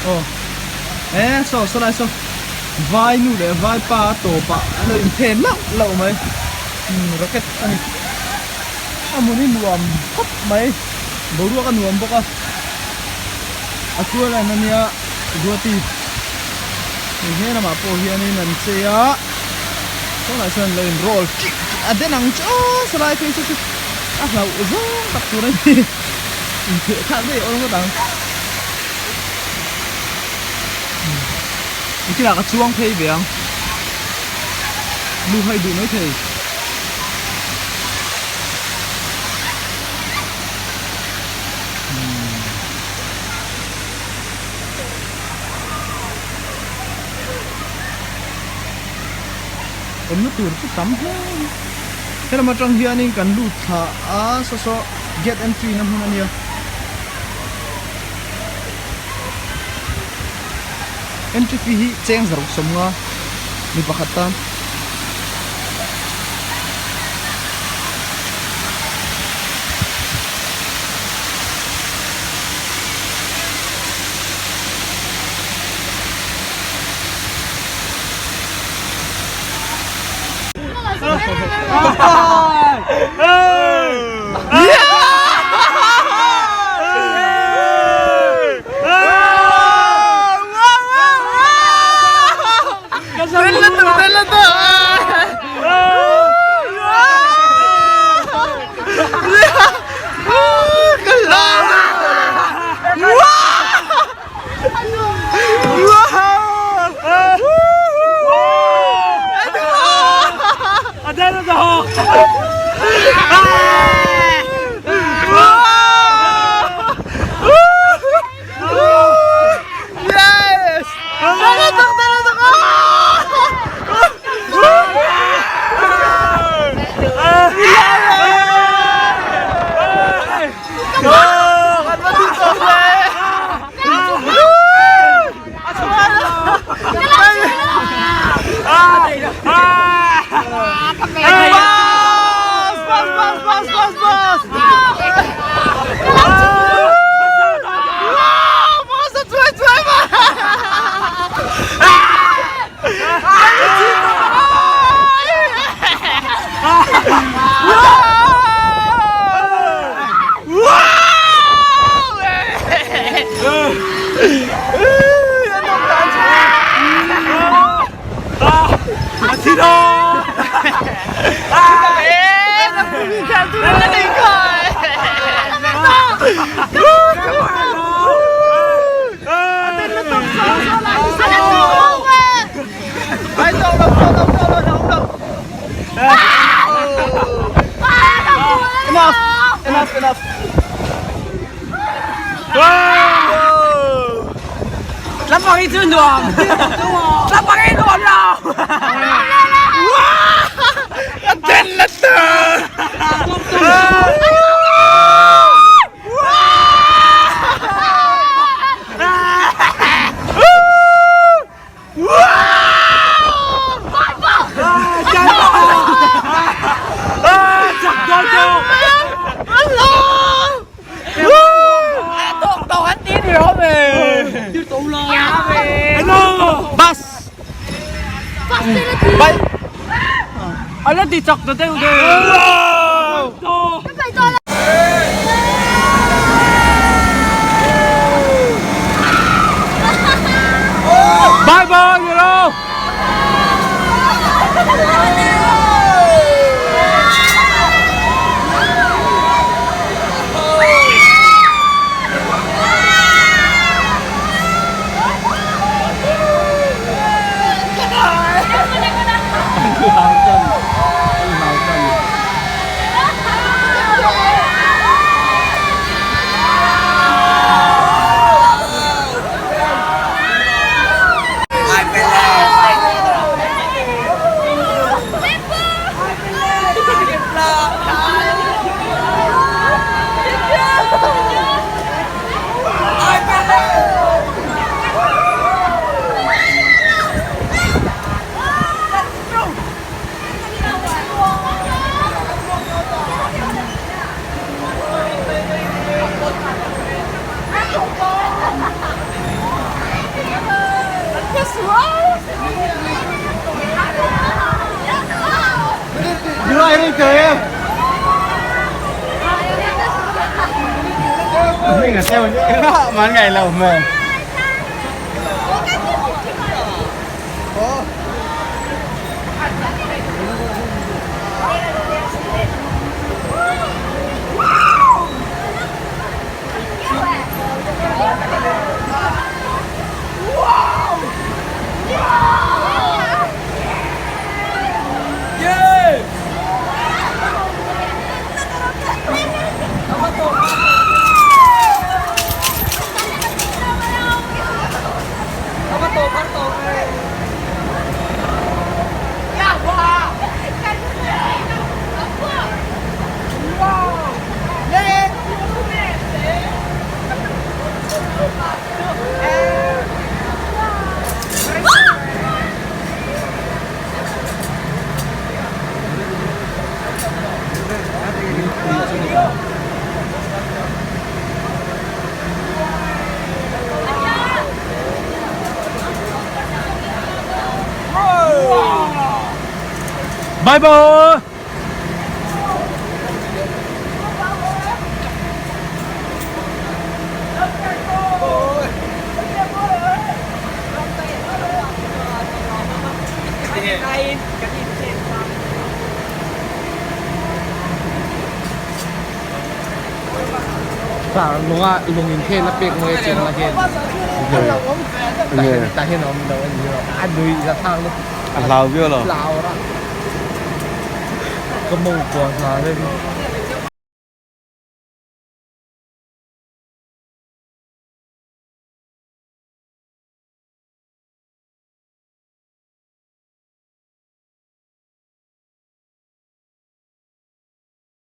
Aw e saw saw lai saw vai nu leh vai pa a tawp ah an lo in phen lauh lauh mai umm rocket a ni a hmun hi nuam khawp mai boruak a nuam bawk a a chuan a nia Guwahati hei he lamah pawh hianin an chei a sawnah sawn an lo in roll ṭih ṭih a den ang chu aw salai phei saw chu a hlauh zawng tak tur a ni intheh thlak daih awl ngawt ang engtinah ka chuang phei ve ang lu hai duh maithei. Awmna tur chu tam hle a ni. Helam atang hianin kan lut thla a saw saw gate entry na hmun a nia. Entry fee hi cheng zaruk 50 mi pakhat tan. Bye bye. Lunga lungin khen a pek mai chen la hian tah hian a awm lo a ni a nui za thak lutuk A hlau viau lo. Hlau ra. Ka mawng kua hna le.